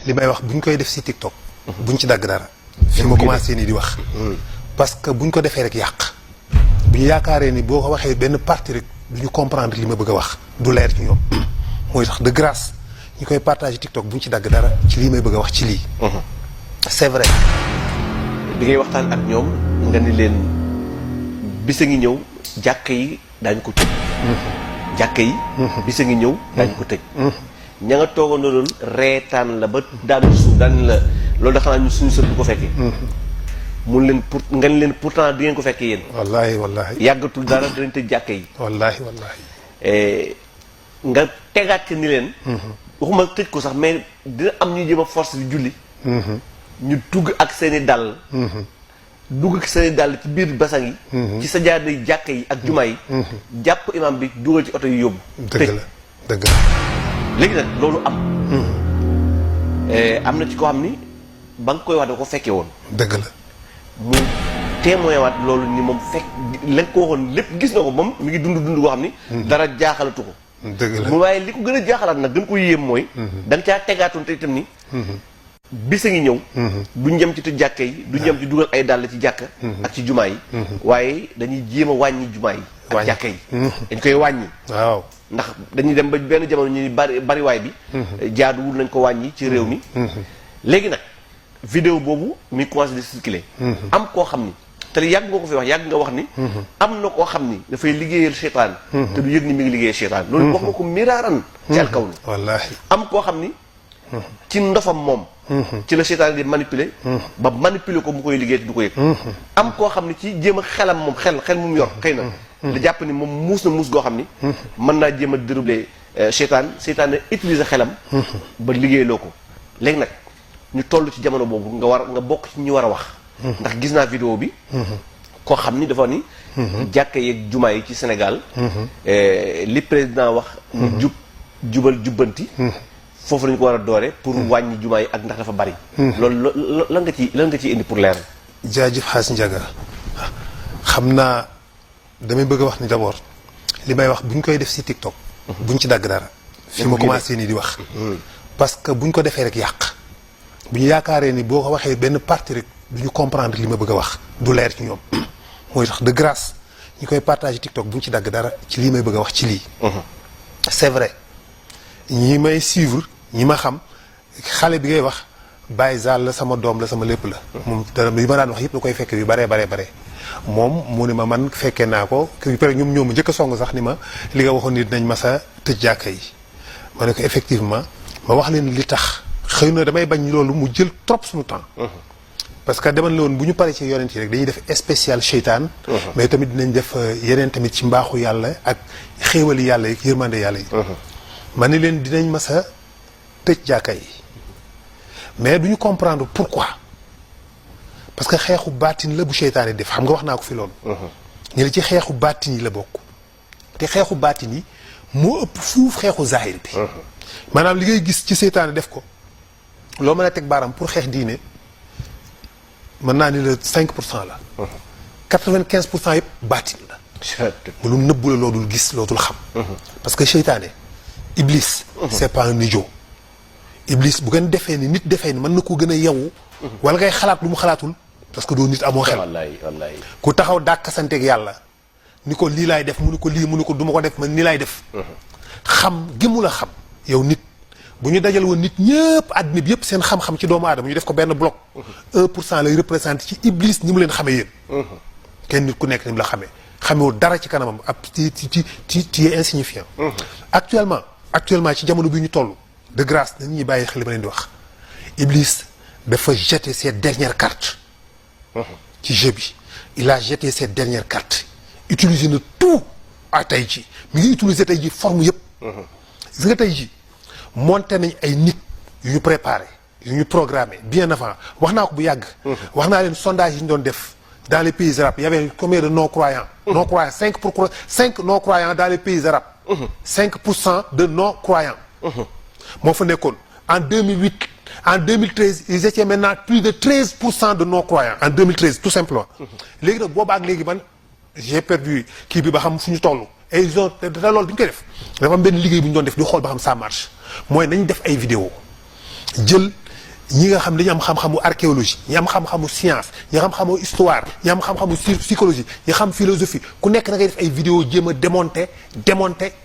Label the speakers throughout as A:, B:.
A: li may wax buñ koy def si TikTok. buñ ci dagg dara. fi ma commencé nii di wax. parce que buñ ko defee rek yàq. bu ñu yaakaaree ni boo ko waxee benn partie rek du ñu comprendre li ma bëgg a wax du leer ci ñoom. mooy tax de grâce ñu koy partager TikTok buñ ci dagg dara ci lii may bëgg a wax ci lii. c'est vrai.
B: bi ngay waxtaan ak ñoom nga ni leen bisa ngi ñëw jàkk yi daañu ko tëj. jàkk yi. bisa ngi ñëw daañu ko tëj. ña nga toogandoo loolu reetaan la ba daanu suuf daan la loolu da xanaa ñu suñu sët du ko fekkee. mun leen pour nga ni leen pourtant di ngeen ko fekkee yéen.
A: wallaahi wallaahi.
B: yàggatul dara danañ tëj jàkk yi.
A: wallaahi wallaahi.
B: nga tegaat ni leen. waxuma tëj ko sax mais dina am ñu jéem a force di julli. ñu dugg ak seen i dàll. dugg ak seen i dàll ci biir basang yi. ci sa jaar day jàkk yi ak jumaa yi. jàpp imam bi dugal ci oto yi yóbbu.
A: dëgg la dëgg la.
B: léegi nag loolu am. am na ci koo xam ni ba nga koy wax da ko fekkee woon.
A: dëgg la.
B: mu témoin waat loolu ni moom fekk la nga ko waxoon lépp gis na ko moom mi ngi dund koo xam ni. dara jaaxalatu ko.
A: dëgg la
B: mu waaye li ko gën a jaaxalaat nag gën ko yéem mooy. da nga caa tegaatoon te itam ni. bisa ngi ñëw. duñ jëm ci tëj jàkka yi duñ jëm ci dugal ay dàll ci jàkka. ak ci jumaa yi. waaye dañuy jéem a wàññi jumaa yi. ak jàkka yi. dañ koy wàññi.
A: waaw
B: ndax dañuy dem ba benn jamono ñu ni bariwaay bi. jaaduwul nañ ko wàññi ci réew mi. léegi nag vidéo boobu mi commencé di circuler. am koo xam ni te yàgg nga ko fi wax yàgg nga wax ni. am na koo xam ni dafay liggéeyal seytaan. te du yëg ni mi ngi liggéeyal seytaan. loolu wax nga ko miraaran. ci alkaw ni
A: wallaahi.
B: am koo xam ni. ci ndofam moom. ci la seytaan di manipuler. ba manipuler ko mu koy liggéey te du ko yëg. am koo xam ni ci jéem a xelam moom xel mu yor xëy na. da jàpp ni moom muus na muus goo xam ni. mën naa jéem a déroulé seytaan na utiliser xelam. ba liggéeyloo ko léegi nag ñu toll ci jamono boobu nga bokk ci ñi war a wax. ndax gis naa vidéo bi. koo xam ni dafa ni. jàkka yeeg jumaa yi ci Sénégal. li président wax. mu jubal jubbanti. foofu lañu ko war a doore pour wàññi jumaa yi ak ndax dafa bari. loolu lan nga ciy indi pour leer.
A: jaajëf xaas Ndiaga xam naa damay bëgg a wax ni d'abord li may wax buñ koy def si TikTok. buñ ci dagg dara. fi ma commencé nii di wax. parce que buñ ko defee rek yàq. bu ñu yaakaaree ni boo ko waxee benn partie rek du ñu comprendre li ma bëgg a wax du leer ci ñoom. mooy tax de grâce ñi koy partager TikTok buñ ci dagg dara ci lii may bëgg a wax ci lii. c'est vrai ñi may suivre ñi ma xam xale bi ngay wax Baye Zal la sama doom la sama lépp la. moom dara li ma daan wax yëpp da koy fekk yu bare. moom mu ne ma man fekkee naa ko peut-être ñoom njëkk a song sax ni ma li nga waxoon ni dinañ mas a tëj jàkka yi. ma ne ko effectivement ma wax leen li tax xëy na damay bañ loolu mu jël trop suñu temps. parce que demal la woon bu ñu paree ci yonent yi rek dañuy def spécial seytaan. mais tamit dinañ def yeneen tamit ci mbaaxu yàlla ak xéewali yàlla yi yërmande yàlla yi. ma ne leen dinañ mas a tëj jàkka yi mais duñu comprendre pourquoi. parce que xeexu baatin la bu seytaan yi def xam nga wax naa ko fi loolu. ñu ne ci xeexu baatin yi la bokk. te xeexu baatin yi moo ëpp fuuf xeexu zahir bi. maanaam li ngay gis ci seytaan def ko loo mën a teg baaraam pour xeex diine mën naa ni la 5% la. 95% yëpp baatin la. lu nëbbu la loodul gis loodul xam. parce que seytaane iblis. c'est pas un idiot. iblis bu ngeen defee ni nit defee ni mën na ko gën a yeewu. wala ngay xalaat lu mu xalaatul. parce que doo nit amoo xel.
B: wallaay
A: ku taxaw dàkkasanteeg yàlla ni ko lii laay def mu ni ko lii mu ni ko duma ko def man nii laay def. xam gi mu la xam. yow nit bu ñu dajal woon nit ñëpp àddina bi yëpp seen xam-xam ci doomu aadama ñu def ko benn bloc. 1% lay représenté ci iblis ni mu leen xamee yéen. kenn nit ku nekk ni mu la xamee. xamewul dara ci kanamam ab ci est insignifiant. actuellement ci jamono bi ñu toll. de grâce nañ ñuy bàyyi xel li ma leen di wax. iblis dafa jeter ses dernières cartes. ci jeu bi il a jeté ses dernières cartes. utiliser na tout à tey ji mi ngi utiliser tey ji forme yëpp. gis nga tey ji monté nañ ay nit yu ñu préparé yu ñu programmé bien avant wax naa ko bu yàgg. wax naa leen sondage yi ñu doon def dans les pays arabes y avait combien de non-croyants. non-croyants 5 non-croyants dans les pays arabes. 5% de non-croyants. moo fa nekkoon en 2008 en 2013 ils étaient maintenant plus de 13% de non-croyants en 2013 tout simplement. léegi nag boobaa ak léegi man j'ai perdu kii bi ba xam fu ñu toll. et ils ont te loolu bi ñu koy def dafa am benn liggéey bu ñu doon def di xool ba xam ça marche mooy nañ def ay vidéo jël ñi nga xam dañu am xam-xamu archéologie ñi am xam-xamu science ñi am xam-xamu histoire ñi am xam-xamu psychologie ñi xam philosophie ku nekk na ngay def ay vidéo jéem a démonter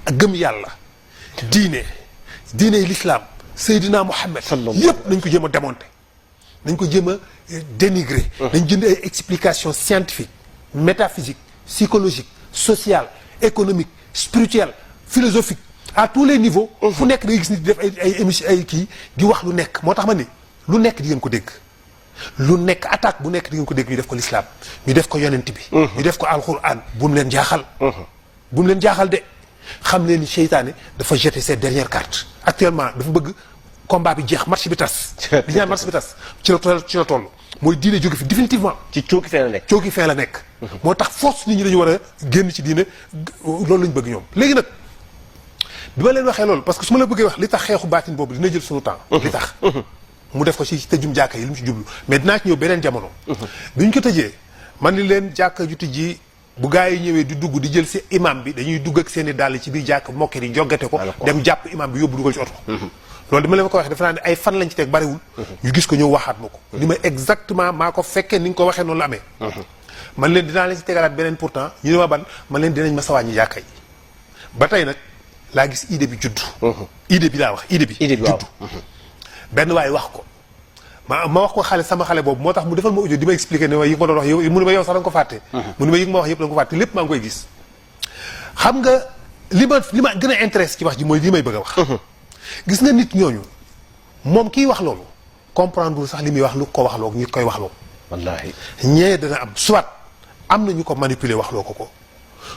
A: ak gëm yàlla diine l'islam Seydina Mohamed yépp nañ ko jéem a démonter nañ ko jéem a dénigrer nañ jënd ay explications scientifiques métaphysiques psychologiques sociales économiques spirituelles philosophiques à tous les niveaux fu nekk da ngay gis nit di def ay émission ay kii di wax lu nekk moo tax ma ni lu nekk di ngeen ko dégg lu nekk attaque bu nekk di ngeen ko dégg ñu def ko l'islam ñu def ko yonent bi ñu def ko alquran bu mu leen jaaxal bu mu leen jaaxal de xam leen ni seytaane dafa jeter ses dernières cartes actuellement dafa bëgg combat bi jeex match bi tas li ñaan match bi tas ci la toll mooy diine jóge fi définitivement
B: ci cooki fin la nekk
A: moo tax force nit ñi dañu war a génn ci diine loolu lañu bëgg ñoom léegi nag bi ma leen waxee loolu parce que su ma la bëggee wax li tax xeexu baatin boobu dina jël suñu temps li tax mu def ko ci tëjum jàkka yi li mu ci jublu mais dinaa ci ñëw beneen jamono bi ñu ko tëjee man ni leen jàkka ju tëjji bu gaa yi ñëwee di dugg di jël si imam bi dañuy dugg ak seen i dàll ci biir jàkk mokke yi joggate ko dem jàpp imam bi yóbbu dugal ci oto loolu dama leen ko waxee dafa naa ne ay fan lañ ci teg bariwul ñu gis ko ñëw waxaat ma ko li ma exactement maa ko fekkee ni nga ko waxee noonu la amee man leen dinaa leen ci tegalaat beneen pourtant ñu ne ma ban man leen dinañ ma sawaañi jàkka yi ba tey nag laa gis idée bi judd idée bi laa wax idée bi judd benn waaye wax ko ma wax ko sama xale boobu moo tax mu defal ma audio di ma expliquer ne ma yi nga ma doon wax yow mu ne ma yow sax da nga ko fàtte mu ne ma yi nga ma wax yëpp da nga ko fàtte lépp maa ngi koy gis xam nga li ma gën a intéresse ci wax ji mooy li may bëgg a wax gis nga nit ñooñu moom kiy wax loolu comprendre sax li muy wax lu ko wax loo ñu koy wax loo
B: wallaahi
A: ñee dana am soit am na ñu ko manipuler wax loo ko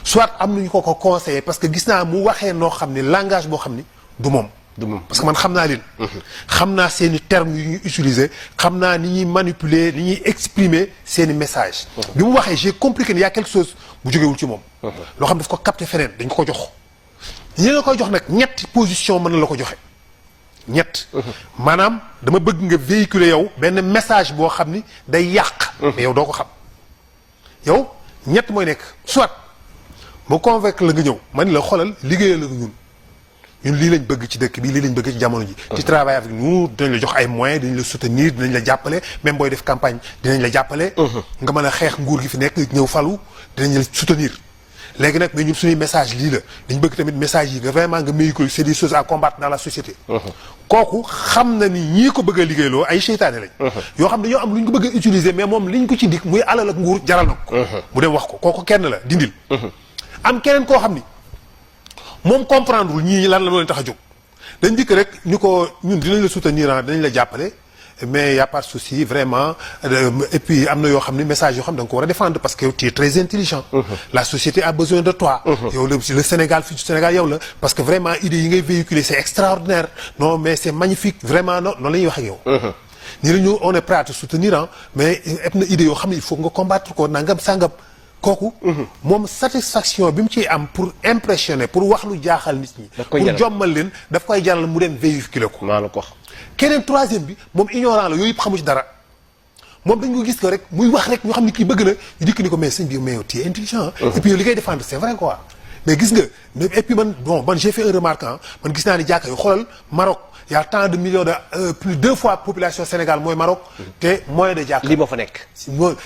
A: soit am na ñu ko conseiller parce que gis naa mu waxee noo xam ni langage boo xam ni du moom parce que man xam naa leen xam naa seen i termes yu ñuy utiliser xam naa ni ñuy manipuler ni ñuy exprimer seen i message bi mu waxee j'ai compris que y a quelque chose bu jógewul ci moom loo xam daf ko capter feneen dañ ko jox ñi nga koy jox nag ñetti position mën na la ko joxe ñett maanaam dama bëgg nga véhiculer yow benn message boo xam ni day yàq mais yow doo ko xam yow ñett mooy nekk soit mu convaincre la nga ñëw man la xoolal liggéeyal la ñun lii lañ bëgg ci dëkk bi lii lañ bëgg ci jamono ji ci travail avec nous dinañ la jox ay moyens dinañ la soutenir dinañ la jàppale même booy def campagne dinañ la jàppale nga mën a xeex nguur gi fi nekk ñëw falu dinañ la soutenir léegi nag mais ñun suñuy message lii la dañ bëgg tamit message yi nga vraiment nga véhiculer c'est des choses à combattre dans la société kooku xam na ni ñii ko bëgg a liggéeyloo ay seytaane lañ yoo xam dañoo am lu ñu ko bëgg a utiliser mais moom liñ ko ci dik muy alal ak nguur jaral na ko mu dem wax ko kooku kenn la dindil am keneen koo xam ni moom comprendre wul ñii lan la leen tax a jóg dañ dikk rek ni ko ñun dinañ la soutenir dinañ la jàppale mais y a pas de souci vraiment et puis am na yoo xam ne message yoo xam da nga ko war a défendre parce que tu es très intelligent la société a besoin de toi yow le Sénégal fii Sénégal yow la parce que vraiment idées yi ngay véhiculer c'est extraordinaire non mais c'est magnifique vraiment non noonu la ñuy wax ak yow nii la ñu on est prêt à te soutenir mais ëpp na idées yoo xam ne il faut nga combattre ko nangam sangam kooku moom satisfaction bi mu ciy am pour impressionner pour wax lu jaaxal nit ñi pour jommal leen daf koy jaral mu dem véhiculer ko
B: maa la ko wax
A: keneen troisième bi moom ignorant la yooyu yëpp xamu ci dara moom dañ ko gis ko rek muy wax rek ñu xam ne kii bëgg na ñu dikk ni ko mais sëñ bi mais yow tu es intelligent et puis yow li ngay défendre c'est vrai quoi mais gis nga et puis man j'ai fait un remarque man gis naa ni jàkka yu xoolal Maroc y a tant de millions de plus 2 fois population Sénégal mooy Maroc te moyen de jàkka
B: lii moo fa nekk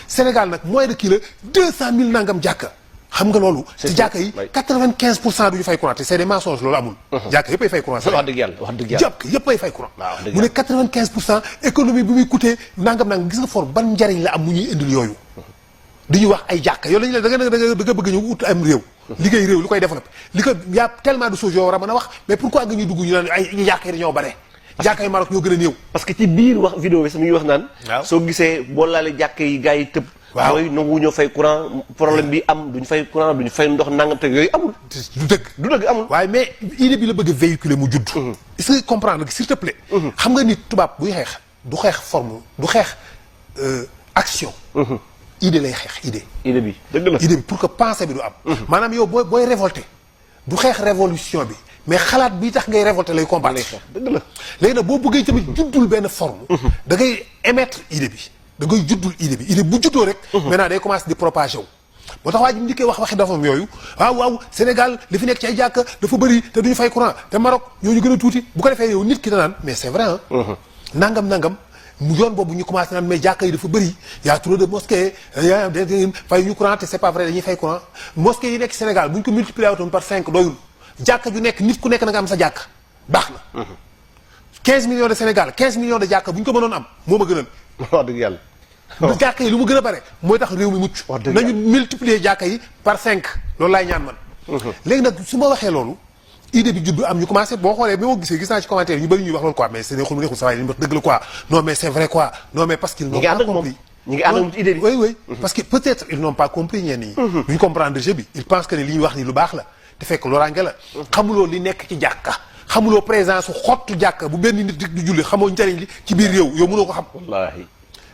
A: Sénégal nag moyen de kii la 200 000 nangam jàkka xam nga loolu ci jàkka yi 95% du ñu fay courant te c'est des mensonges loolu amul jàkka yëpp ay fay courant
B: wax dëgg yàlla
A: jàkka yëpp ay fay courant mu ne 95% économie bi muy coûter nangam gis nga for ban njariñ la am mu ñuy indil yooyu dañuy wax ay jàkka yow lañu la da nga bëgg ñëw ut am réew liggéey réew li koy développé li ko y a tellement de choses yoo war a mën a wax mais pourquoi nga ñuy dugg ñu naan ay jàkka yi dañoo bare jàkka yi Maroc ñoo gën a néew
B: parce que ci biir wax vidéo bi sax mi ngi wax naan soo gisee boo laalee jàkka yi gars yi tëb mooy nangu ñoo fay courant problème bi am duñu fay courant duñu fay ndox nangam te yooyu amul
A: du dëgg amul waaye mais idée bi la bëgg a véhiculer mu judd est-ce que comprendre s'il te plaît xam nga nit tubaab buy xeex du xeex forme du xeex action idée lay xeex idée
B: bi dëgg la
A: idée bi pour que pensée bi du am maanaam yow booy révolté du xeex révolution bi mais xalaat bii tax ngay révolté lay combattre
B: dëgg la
A: léegi nag boo bëggee tamit juddul benn forme da ngay émettre idée bi da ngay juddul idée bi idée bu juddoo rek maintenant day commencer di propager wu moo tax waa ji ndikkee waxi dafam yooyu waaw Sénégal li fi nekk ci ay jàkka dafa bëri te duñu fay courant te Maroc ñooñu gën a tuuti bu ko defee yow nit ki danaan mais c'est vrai nangam mu yoon boobu ñu commencé naan mais jàkka yi dafa bëri y a trop de mosquées fay ñu courant te c'est pas vrai dañuy fay courant mosquées yi nekk Sénégal bu ñu ko multiplier wutoon par 5 doyul jàkka ju nekk nit ku nekk na nga am sa jàkka baax na 15 millions de Sénégal 15 millions de jàkka bu ñu ko mënoon am moo ma gënal
B: wax dëgg yàlla
A: jàkka yi lu mu gën a bare mooy tax réew mi mucc nañu multiplier jàkka yi par 5 loolu laay ñaan man léegi nag su ma waxee loolu idée bi juddu am ñu commencé boo xoolee bi ma gisee gis naa ci commentaire ñu bëri ñuy wax loolu quoi mais c'est neexul mu neexul sa waay li ñu wax dëgg la quoi non mais c'est vrai quoi non mais parce qu'ils n'ont pas compris
B: ñi ngi ànd ak moom ci idée bi
A: oui parce que peut-être ils n'ont pas compris ñenn ñi duñu comprendre jeu bi ils pensent que ne li ñuy wax ni lu baax la te fekk loraange la xamuloo li nekk ci jàkka xamuloo présence su xottu jàkka bu benn nit di julli xamoo njariñ li ci biir réew yow mënoo ko xam
B: wallaahi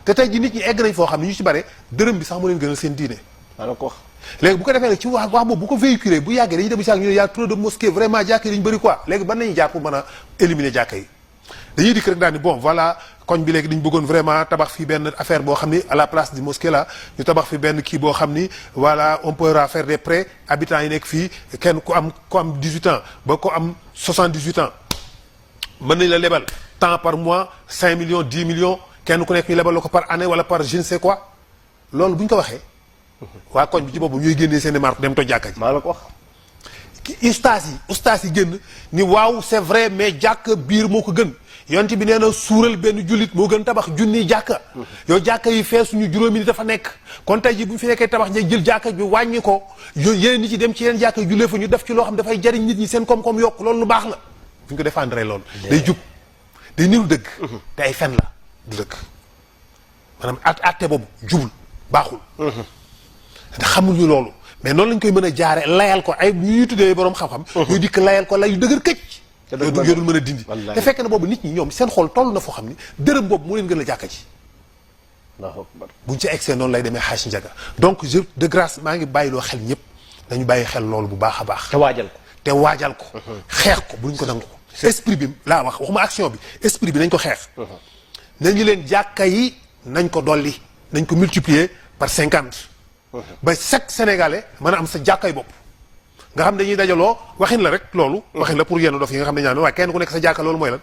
A: te tey ji nit ñi egg nañ foo xam ne ñu ci bare dërëm bi sax moo leen gënal seen diine
B: maanaam ko wax
A: léegi bu ko defee nag ci wax boobu bu ko véhiculer bu yàggee dañuy dem si ñu ne y a trop de mosquées vraiment jàkka yi dañu bëri quoi léegi ban nañu jaar pour mën a éliminer jàkka yi dañuy dikk rek daal ni bon voilà koñ bi léegi dañu bëggoon vraiment tabax fi benn affaire boo xam ni à la place du mosquée là ñu tabax fi benn kii boo xam ni voilà on pourra faire des prêts habitants yi nekk fii kenn ku am 18 ans ba ko am 78 ans mën nañ la lebal temps par mois 5 millions 10 millions kenn ku nekk ñu lebal la ko par année wala par je ne sais quoi loolu bu ñu ko waxee waa koñ bi ci boobu ñooy génnee seen i marque dem to jàkka ji
B: maa la ko wax
A: ustaas yi génn ni waaw c'est vrai mais jàkka biir moo ko gën yonent bi nee na suural benn jullit moo gën tabax junniy jàkka yow jàkka yi fee suñu juróomi ni dafa nekk kon tey ji bu ñu fi nekkee tabax ña jël jàkka bi wàññi ko yooyu yeneen nit ci dem ci yeneen jàkka jullee fa ñu def ci loo xam dafay jariñ nit ñi seen koom-koom yokk loolu lu baax la bu ñu ko défendre loolu day jub day niru dëgg te ay fen la du dëgg maanaam atte boobu jubul baaxul te xamuñu loolu mais noonu lañ koy mën a jaare layal ko ay ñuy tuddee boroom xam-xam yooyu dikk layal ko lay yu dëgër këcc yoo dul mën a dindi te fekk na boobu nit ñi ñoom seen xol toll na foo xam ni dërëm boobu moo leen gën a jàkka ci buñ ci excès noonu lay demee xaaj njaga donc je de grâce maa ngi bàyyiloo xel ñëpp nañu bàyyi xel loolu bu baax a baax
B: te waajal ko
A: xeex ko buñ ko nangu esprit bi laa wax waxuma action bi esprit bi nañ ko xeex nañu leen jàkka yi nañ ko dolli nañ ko multiplier par 50 ba chaque sénégalais mën a am sa jàkkay bopp nga xam dañuy dajaloo waxin la rek loolu waxin la pour yenn dof yi nga xam ne ñaan waaye kenn ku nekk sa jàkka loolu mooy lan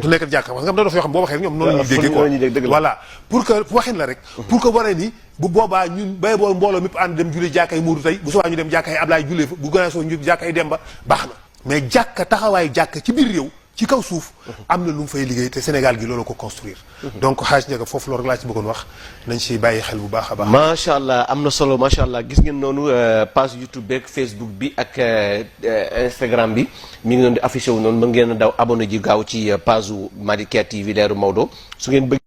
A: du nekk jàkka parce que nga xam ne dof yoo xam boo waxee rek ñoom noonu la ñuy déggee quoi voilà pour que waxin la rek pour que waree ni bu boobaa ñun bay boo mbooloo mépp ànd dem julli jàkka yi Moodu tey bu subaa ñu dem jàkka yi Ablaye jullee fa bu gën a soo ñu jàkka yi Demba baax na mais jàkka taxawaayu jàkka ci biir réew ci kaw suuf am na lu mu fay liggéey te Sénégal gi loolu ko construire donc xaaj njëkk foofu loolu rek laa ci bëggoon wax nañ si bàyyi xel bu baax a baax
B: macha allah am na solo macha allah gis ngeen noonu page YouTube beeg Facebook bi ak Instagram bi mi ngi doon di affiché wu noonu mën ngeen a daw abonné ji gaaw ci page u Malikia TV leeru Maodo su ngeen bëgg